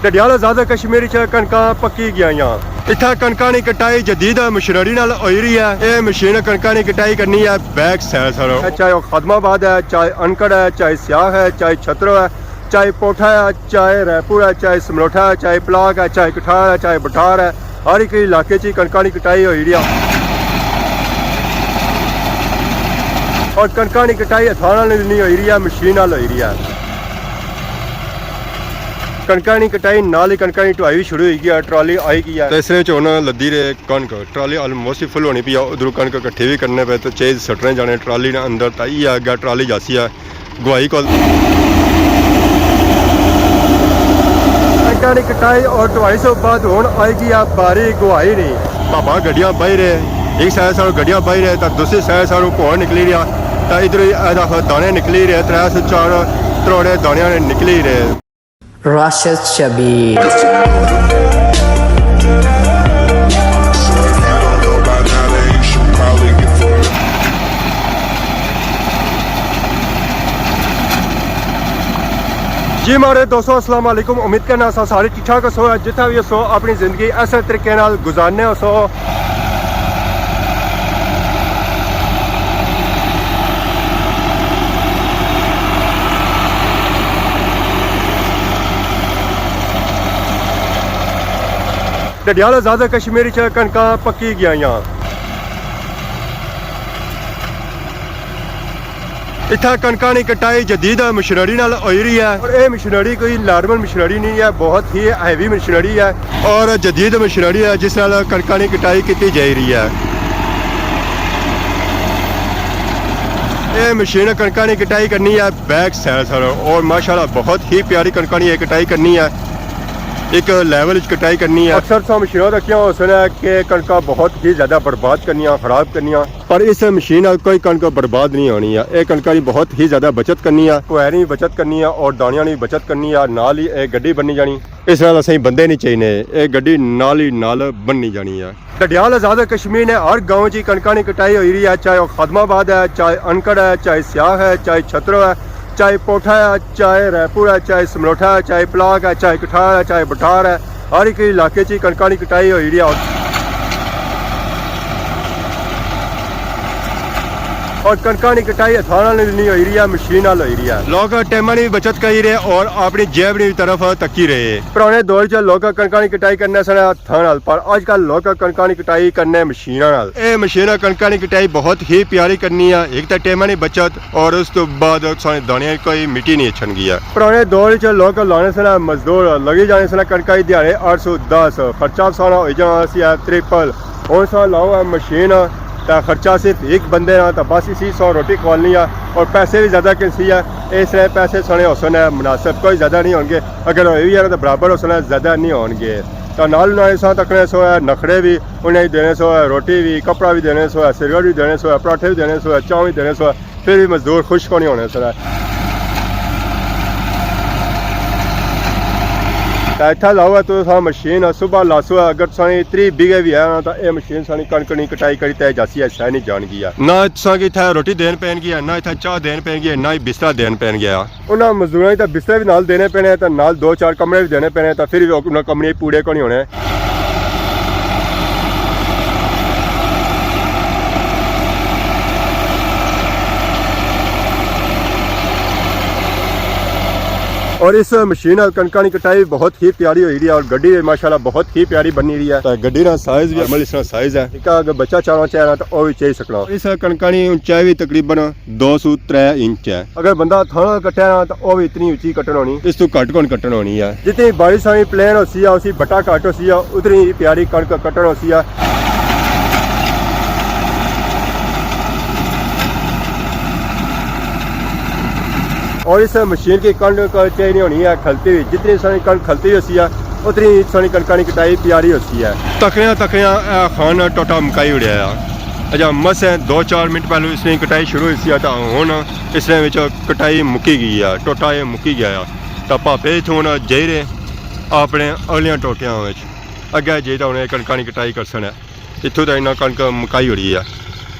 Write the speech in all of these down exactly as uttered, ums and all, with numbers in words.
ڈڈیال آزاد کشمیر چ کنکاں پکی گئیاں۔ اتھا کنکاں نی کٹائی جدید مشینری نال ہوئی رہی ہے۔ اے مشین کنکاں نی کٹائی کرنی ہے بیک سائیڈ سارو۔ چاہے او خادم آباد ہے، چاہے انکڑ ہے، چاہے سیاہ ہے، چاہے چھترو ہے، چاہے پوٹھا ہے، چاہے رائے پور ہے، چاہے سملوٹھا ہے، چاہے پلاک ہے، چاہے کٹھار ہے، چاہے بٹھار ہے، ہر ایک علاقے چ کنکاں نی کٹائی ہوئی رہی ہے۔ اور کنکاں نی کٹائی ہتھاں نال نہیں ہوئی رہی ہے، مشین نال ہوئی رہی ہے۔ کنکاں نی کٹائی نال ہی کنکاں نی ٹوائی بھی شروع ہوئی گئی ہے، ٹرالی آئی گئی ہے۔ تے اس وچ ہن لدی رہے کنک، ٹرالی آلموسٹ ہی فل ہونی پئی ہے۔ ادھروں کنک کٹھی بھی کرنے پے تے چیز سٹنے جانے ٹرالی نے اندر، تے ایہہ اگے ٹرالی جاسی ہے گواہی کول۔ کنکاں نی کٹائی اور ٹوائی سے بعد ہن آئی گئی ہے باری گواہی نہیں۔ بابا گڈیاں بائی رہے، ایک سائیڈ ساروں گڈیاں بائی رہے، تے دوسری سائیڈ ساروں گھوڑ نکلی رہیا، تے ادھر ہی اے دانے نکلی رہے، ترے سے چار تروڑے دانے نکلی رہے۔ راشد شبیر۔ جی ماڑے دوستو، السلام علیکم۔ امید کرنا سا سارے ٹھیک ٹھاک ہسو، جتھا بھی ہسو اپنی زندگی ایسے طریقے نال گزارنے ہسو۔ ڈڈیال آزاد کشمیر چ کنکاں پکی گئیاں۔ اتھا کنکاں نی کٹائی جدید مشینری نال ہوئی رہی ہے، اور اے مشینری کوئی نارمل مشینری نہیں ہے، بہت ہی ہیوی مشینری ہے اور جدید مشینری ہے، جس نال کنکاں نی کٹائی کیتی جائی رہی ہے۔ اے مشین کنکاں نی کٹائی کرنی ہے بیک سائیڈ سر، اور ماشاءاللہ بہت ہی پیاری کنکاں نی اے کٹائی کرنی ہے، ایک لیول وچ کٹائی کرنی ہے۔ اکثر تساں مشیناں رکھیاں ہو سن کہ کنکاں بہت ہی زیادہ برباد کرنیاں، خراب کرنیاں، پر اس مشین نال کوئی کنک برباد نہیں ہونی ہے۔ اے کنکاں نی بہت ہی زیادہ بچت کرنی ہے، کوہیریں نی بچت کرنی ہے اور دانیاں نی بچت کرنی ہے، نال ہی اے گڈی بننی جانی۔ اس نال اساں بندے نہیں چاہینے، اے گڈی نال ہی نال بننی جانی ہے۔ ڈڈیال آزاد کشمیر نے ہر گاؤں چ کنکاں نی کٹائی ہوئی رہی ہے، چاہے وہ خادم آباد ہے، چاہے انکڑ ہے، چاہے سیاہ ہے، چاہے چھترو ہے، چاہے پوٹھا ہے، چاہے رائے پور ہے، چاہے سملوٹھا ہے، چاہے پلاک ہے، چاہے کٹھار ہے، چاہے بٹھار ہے، ہر ایک علاقے چ کنکاں نی کٹائی ہوئی رہی ہے۔ اور کنکاں نی کٹائی ہتھاں نال نہیں ہوئی رہی ہے، مشین نال ہوئی رہی ہے۔ لوگ ٹائماں نی بچت کری رہے اور اپنی جیب نی طرف تکی رہے۔ پرانے دور چ لوگ کنکاں نی کٹائی کرنے سن ہتھاں نال، پر اج کل لوگ کنکاں نی کٹائی کرنے مشیناں نال۔ اے مشین کنکاں نی کٹائی بہت ہی پیاری کرنی ہے، ایک تے ٹائماں نی بچت اور اس تو بعد سانے دانیاں کوئی مٹی نہیں اچھن گیا۔ پرانے دور چ لوگ لانے سن مزدور، لگی جانے سن کنکاں دی دیہاڑے اٹھ سو دس، خرچہ سانا ہوئی جانا سی ہے ٹرپل۔ ہن سا لاؤ ہے مشین، تے خرچہ صرف ایک بندے نا، تے بس اسی سو روٹی کھوالنی ہے، اور پیسے بھی زیادہ کنسی ہے۔ اس طرح پیسے سنے ہوسن ہے مناسب، کوئی زیادہ نہیں ہونگے، اگر ہوئے بھی ہے نا تو برابر ہوسن ہے، زیادہ نہیں ہونگے۔ تے نال انہاں نے سا تکنے سو ہے نخڑے بھی، انہیں دینے سو ہے روٹی بھی، کپڑا بھی دینے سو ہے، سگریٹ بھی دینے سو ہے، پراٹھے بھی دینے سو ہے، چاہ بھی دینے سو ہے، پھر بھی مزدور خوش کونی ہونے سر۔ تے اتھا لاؤ ہے تو سا مشین ہے، صبح لاسو ہے، اگر تساں تری بیگھے بھی ہے نا، تے اے مشین سانی کنک نی کٹائی کری تے جاسی ہے، سہ نہیں جان گیا۔ نہ تساں کی اتھا روٹی دین پین گیا، نہ اتھا چاہ دین پین گیا، نہ ہی بسترا دین پین گیا۔ انہاں مزدوراں کی تے بسترے بھی نال دینے پینے، تے نال دو چار کمرے بھی دینے پینے، تے پھر بھی انہاں کمرے پورے کونی ہونے۔ اور اس مشین نال کنکاں نی کٹائی بہت ہی پیاری ہوئی رہی ہے، اور گڈی ماشاءاللہ بہت ہی پیاری بنی رہی ہے۔ تے گڈی نا سائز بھی نارمل اس طرح سائز ہے۔ نکا اگر بچہ چاہنا چاہنا تے او بھی چاہی سکنا۔ اس کنکاں نی اونچائی بھی تقریباً دو سو ترے انچ ہے۔ اگر بندہ تھانا کٹے نا تے او بھی اتنی اچی کٹن ہونی۔ اس تو گھٹ کون کٹن ہونی ہے۔ جتنی بارش سانی پلین ہوسی ہے، اسی بٹا گھٹ ہوسی ہے، اتنی پیاری کنک کٹن ہوسی ہے۔ اور اس مشین کی کنک چاہی نہیں ہونی ہے کھلتی ہوئی، جتنی سانی کنک کھلتی ہوئی ہوسی ہے، اتنی سانی کنکاں نی کٹائی پیاری ہوسی ہے۔ تکڑیاں تکڑیاں اے خان ٹوٹا مکائی اڑیا ہے۔ اجا مسیں دو چار منٹ پہلو اس نے کٹائی شروع ہوئی سی، تے ہن اس نے وچ کٹائی مکی گئی ہے، ٹوٹا اے مکی گیا ہے۔ تے پاپے اتھوں ہن جائی رہے اپنے اگلیاں ٹوٹیاں وچ، اگے جائی تے ہن اے کنکاں نی کٹائی کرسن ہے۔ اتھوں تے انہاں کنک مکائی ہوئی ہے۔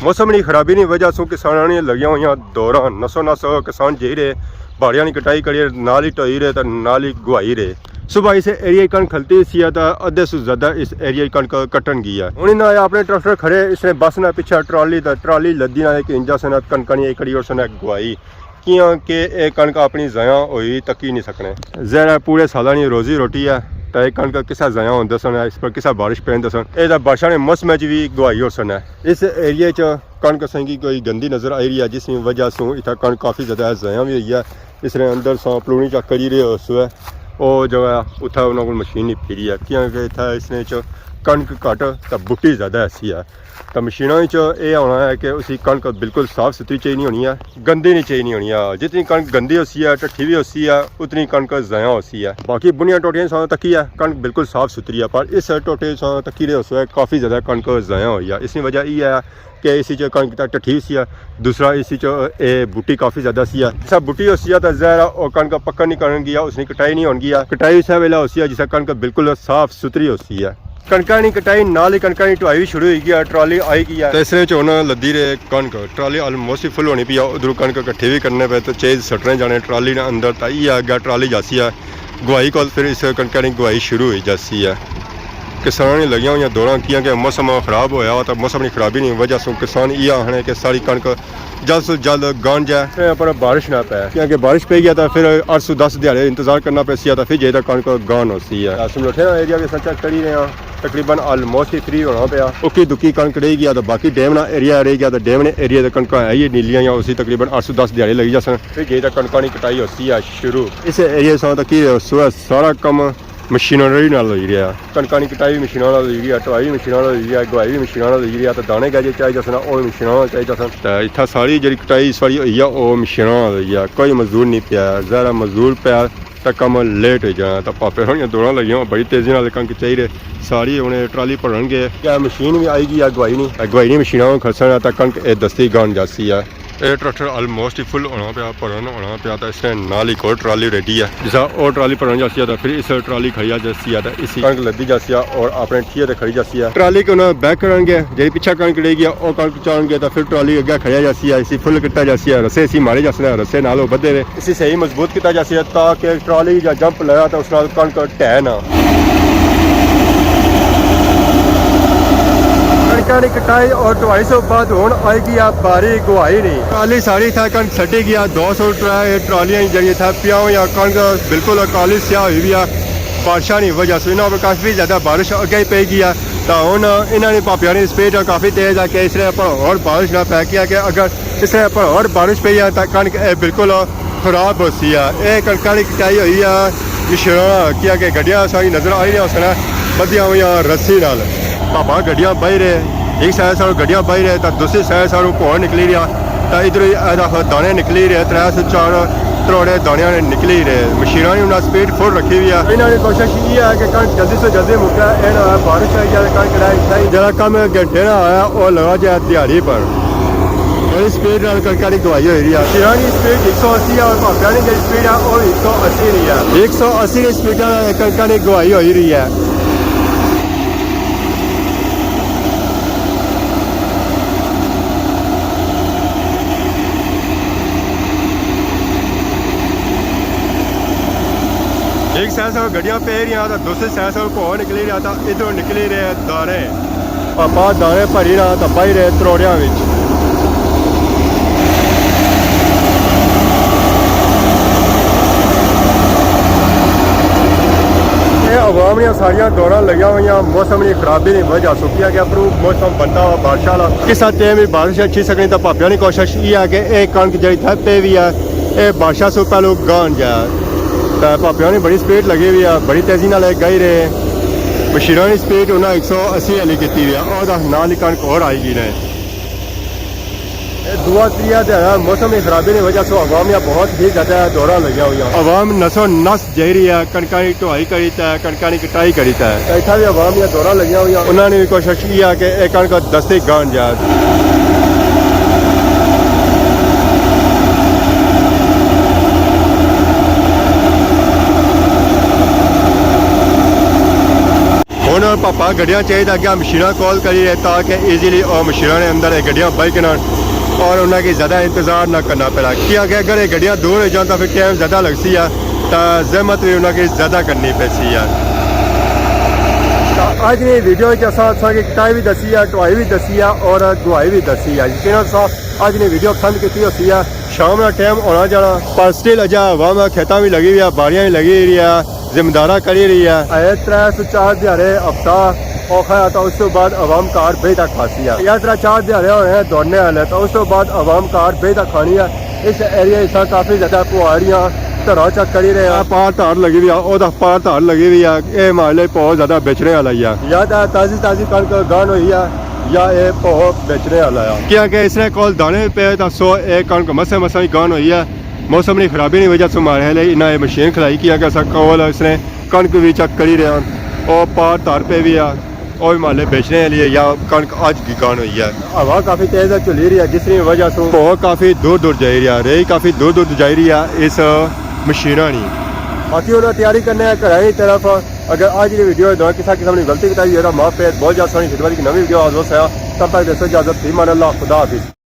موسم نی خرابی نی وجہ سوں کساناں نی لگیاں ہوئیاں دوراں، نسو نس کسان جائی رہے، باڑیاں نی کٹائی کری رہے، نال ہی ٹوئی رہے تے نال ہی گوائی رہے۔ صبح اس ایریے کنک کھلتی سی ہے، تے ادھے سو زیادہ اس ایریے کنک کٹن گئی ہے۔ ہن انہاں اپنے ٹریکٹر کھڑے، اس نے بس نہ پچھے ٹرالی، تے ٹرالی لدی نہ ایک انجا سن کنکانی ایک کڑی اور سن گوائی۔ کیاں کہ اے کنک اپنی ضائع ہوئی تکی نہیں سکنے۔ ظاہر ہے پورے سالاں نی روزی روٹی ہے، تے اے کنک کسا ضائع ہوندے سن، اس پر کسا بارش پیندے سن۔ اے تاں بارشاں نے موسم وچ وی گوائی ہو سن ہے۔ اس ایریے چ کنک اساں کی کوئی گندی نظر آئی رہی ہے، جس نی وجہ سوں اتھا کنک کافی زیادہ ضائع وی ہوئی ہے۔ اس نے اندر ساں پلونی چیک کری رہے ہو سو ہے، او جو ہے اتھا انہاں کول مشین نہیں پھری ہے، کیونکہ اتھا اس نے چ کنک گھٹ تے بوٹی زیادہ ایسی ہے۔ تے مشیناں وچ اے ہونا ہے کہ اسی کنک بالکل صاف ستھری چاہیے نہیں ہونی ہے، گندی نہیں چاہیے نہیں ہونی ہے۔ جتنی کنک گندی ہوسی ہے، ٹٹھی بھی ہوسی ہے، اتنی کنک ضائع ہوسی ہے۔ باقی بنیاں ٹوٹیاں ساں تکی ہے، کنک بالکل صاف ستھری ہے، پر اس ٹوٹے ساں تکی رہے ہوسو ہے، کافی زیادہ کنک ضائع ہوئی ہے۔ اس نی وجہ یہ ہے کہ اس وچ کنک تاں ٹٹھی ہوسی ہے، دوسرا اس وچ اے بوٹی کافی زیادہ سی ہے۔ جسا بوٹی ہوسی ہے تاں ظاہر ہے او کنک پکن نہیں کرن گیا، اس نی کٹائی نہیں ہون گیا۔ کٹائی اسے ویلے ہوسی ہے جسا کنک بالکل صاف ستھری ہوسی ہے۔ کنکاں نی کٹائی نال ہی کنکاں نی ٹوائی بھی شروع ہوئی گیا، ٹرالی آئی گئی ہے۔ تے اس نے چ ہن لدی رہے کنک، ٹرالی آلموسٹ ہی فل ہونی پئی ہے۔ ادھروں کنک کٹھے بھی کرنے پے تے چیز سٹنے جانے ٹرالی نے اندر، تے یہ اگے ٹرالی جاسی ہے گواہی کول، پھر اس کنکاں نی گواہی شروع ہوئی جاسی ہے۔ کساناں نی لگیاں ہوئیاں دوڑاں، کیاں کہ موسم خراب ہویا تے موسم نی خرابی نی وجہ سوں کسان یہ آخنے کہ ساری کنک جلد سوں جلد گان جائے۔ اے پر بارش نہ پے، کیونکہ بارش پئی گیا تاں پھر اٹھ سو دس دیہاڑے انتظار کرنا پے سی، تاں پھر جے تاں کنک گان ہوسی ہے۔ سملوٹھے نا ایریا بھی اساں چیک کری رہے ہاں، تقریباً آلموسٹ ہی فری ہونا پیا۔ اکی دکی کنک رہی گیا تاں باقی ڈیم نا ایریا رہی گیا، تاں ڈیم نے ایریا تے کنکاں ہے ہی نیلیاں یا اسی تقریباً اٹھ سو دس دیہاڑے لگی جاسن۔ پھر جے تاں کنکاں نی کٹائی ہوسی ہے شروع۔ اس ایریا ساں تاں کی ہوسو ہے، سارا کم مشینری نال ہوئی رہیا۔ کنکاں نی کٹائی بھی مشیناں نال ہوئی رہی ہے، ٹوائی بھی مشیناں نال ہوئی رہی ہے، گواہی بھی مشیناں نال ہوئی رہی ہے، تے دانے گجے چاہیے جاسن، او بھی مشیناں نال چاہیے جاسن۔ تے اتھا ساری جیڑی کٹائی اس واری ہوئی ہے، او مشیناں نال ہوئی ہے، کوئی مزدور نہیں پیا، ظاہر ہے مزدور پیا تاں کم لیٹ ہوئی جانا۔ تاں پاپے ہوریاں دوڑاں لگیاں، بڑی تیزی نال کنک چاہیے، ساری ہن ٹرالی بھرن گے۔ کیا مشین بھی آئی گئی ہے، گواہی نہیں، گواہی نہیں مشیناں کھسن تاں کنک اے دستی گان جاسی ہے۔ اے ٹریکٹر آلموسٹ ہی فل ہونا پیا، بھرن ہونا پیا، تے اس نے نال ایک اور ٹرالی ریڈی ہے۔ جسا او ٹرالی بھرن جاسی ہے، تے پھر اس ٹرالی کھڑی آ جاسی ہے، تے اسی کنک لدی جاسی ہے اور اپنے ٹھیے تے کھڑی جاسی ہے۔ ٹرالی کو انہاں بیک کرن گے، جیڑی پچھا کنک رہی گیا، او کنک چان گے، تے پھر ٹرالی اگے کھڑی آ جاسی ہے، اسی فل کیتا جاسی ہے، رسے اسی مارے جاسی ہے، رسے نال او بدھے نے۔ اسی صحیح مضبوط کیتا جاسی ہے تاکہ ٹرالی جا جمپ لگا تے اس نال کنک ٹہے نہ۔ کنکاں نی کٹائی اور ٹوائی سو بعد ہن آئی گئی ہے باری گواہی نی۔ ٹرالی ساری تھا کنک سٹی گیا، دو سو ٹرا-، ٹرالیاں جڑی تھا پیاں ہویا کنک بالکل کالی سیاہ ہوئی ہوئی ہے۔ بارشاں نی وجہ سے انہاں پر کافی زیادہ بارش اگے ہی پئی گئی ہے۔ تاں ہن انہاں نے پاپیاں نی سپیڈ کافی تیز ہے کہ اس نے پر اور بارش نہ پے کیا کہ اگر اس نے پر اور بارش پئی ہے تاں کنک اے بالکل خراب ہوسی ہے۔ اے کنکاں نی کٹائی ہوئی ہے مشیناں، کیا کہ گڈیاں ساری نظر آئی رہیاں سن بدھیاں ہوئیاں رسی نال۔ پاپا گڈیاں بائی رہے، ایک سائیڈ ساروں گڈیاں بائی رہے تاں دوسری سائیڈ ساروں گھوڑ نکلی رہیا، تاں ادھر دانے نکلی رہے، ترے سو چار تروڑے دانے نکلی رہے۔ مشیناں نے انہاں سپیڈ فل رکھی ہوئی ہے۔ انہاں نی کوشش یہ ہے کہ کنک جلدی سے جلدی مکے، اے نہ ہوئے بارش آئی جائے، کنک کٹائی کٹائی۔ جیڑا کم گھنٹے نہ ہویا، او لگا جائے دیہاڑی پر۔ بڑی سپیڈ نال کنکاں نی گواہی ہوئی رہی ہے۔ مشیناں نی سپیڈ ایک سو اسی ہے اور پاپیاں نی جیڑی سپیڈ ہے، او ایک سو اسی نی ہے۔ ایک سو اسی نی سپیڈ نال کنکاں نی گواہی ہوئی رہی ہے۔ ایک سائیڈ سے گڈیاں پہ رہیاں تاں دوسری سائیڈ سے گھوڑ نکلی رہیا تاں ادھروں نکلی رہے دانے۔ پاپا دانے بھری رہا تاں بائی رہے تروڑیاں وچ۔ اے عوام نیاں ساریاں دوڑاں لگیاں ہوئیاں، موسم نی خرابی نی وجہ سوں، کیا کہ اپروں موسم بندا ہوا بارشاں آلا۔ کسا ٹائم وی بارش اچھی سکنی، تاں پاپیاں نی کوشش یہ ہے کہ اے کنک جیڑی تھے پے وی ہے، اے بارشاں سوں پہلو گان جائے۔ تاں پاپیاں نی بڑی سپیڈ لگی ہوئی ہے، بڑی تیزی نال اے گائی رہے۔ مشیناں نی سپیڈ انہاں ایک سو اسی آلی کیتی ہوئی ہے، او دا نال ہی کنک ہور آئی گئی نے۔ اے دعا تریا دیہاڑا موسم نی خرابی نی وجہ سوں عوام یا بہت ہی زیادہ دوڑاں لگیاں ہوئیاں۔ عوام نسو نس جائی رہی ہے، کنکاں نی ٹوائی کری تے، کنکاں نی کٹائی کری تے۔ تے اتھا وی عوام یا دوڑاں لگیاں ہوئیاں۔ انہاں نی وی کوشش یہ ہے کہ اے کنک دستی گان جائے۔ ہن پاپا گڈیاں چاہیے تاں اگے مشیناں کال کری رہے تاکہ ایزیلی او مشیناں نے اندر اے گڈیاں بائی کنن اور انہاں کی زیادہ انتظار نہ کرنا پڑا، کیونکہ اگر اے گڈیاں دور ہو جان تاں پھر ٹائم زیادہ لگسی ہے۔ تے زحمت وی انہاں کی زیادہ کرنی پیسی ہے۔ تے اج نی ویڈیو وچ اساں تساں کی کٹائی وی دسی ہے، ٹوائی وی دسی ہے اور گوائی وی دسی ہے۔ یقیناً تساں اج نی ویڈیو پسند کیتی ہوسی ہے۔ شام نا ٹائم ہونا جانا، پر سٹل اجا عوام کھیتاں وی لگی ہوئی ہے، باڑیاں وی لگی ہوئی ہے، زمینداراں کری رہی ہے۔ اے ترے سو چار دیہاڑے ہفتہ اوکھا ہے، تو اس تو بعد عوام کار بہی تک کھاسی ہے۔ یا ترے چار دیہاڑے ہونے ہیں دوڑنے والے، تو اس تو بعد عوام کار بہی تک کھانی ہے۔ اس ایریا اس کافی زیادہ پہاڑیاں دھراں چیک کری رہے ہیں۔ پار تار لگی ہوئی ہے، او دا پار تار لگی ہوئی ہے۔ اے ماحول بہت زیادہ بیچنے والا ہی ہے۔ یا تاں تازی تازی کنک گان ہوئی ہے، یا اے بہت بیچنے والا ہے۔ کیونکہ اس نے کول دانے پے، تاں سو اے کنک مسے مسے ہی گان ہوئی ہے۔ موسم نی خرابی نی وجہ سے ماڑے لے انہاں اے مشین کھلائی، کیونکہ اساں کول اس نے کنک وی چیک کری رہے ہیں۔ او پار تار پے وی ہے۔ او وی ماحول بیچنے والی ہے یا کنک اج کی گان ہوئی ہے۔ ہوا کافی تیز ہے، جھلی رہی ہے، جس نی وجہ سے بہت کافی دور دور جائی رہی ہے، ریہہ کافی دور دور جائی رہی ہے اس مشیناں نی۔ باقی انہاں تیاری کرنے ہیں گھراں نی طرف۔ اگر اج دی ویڈیو دوران کسا قسم نی غلطی کتائی ہوئی ہے تاں معاف کرے، بہت جلد سانی خدمت کی نوی ویڈیو حاضر ہوساں۔ تب تک دیسو اجازت، فی امان اللہ، خدا حافظ۔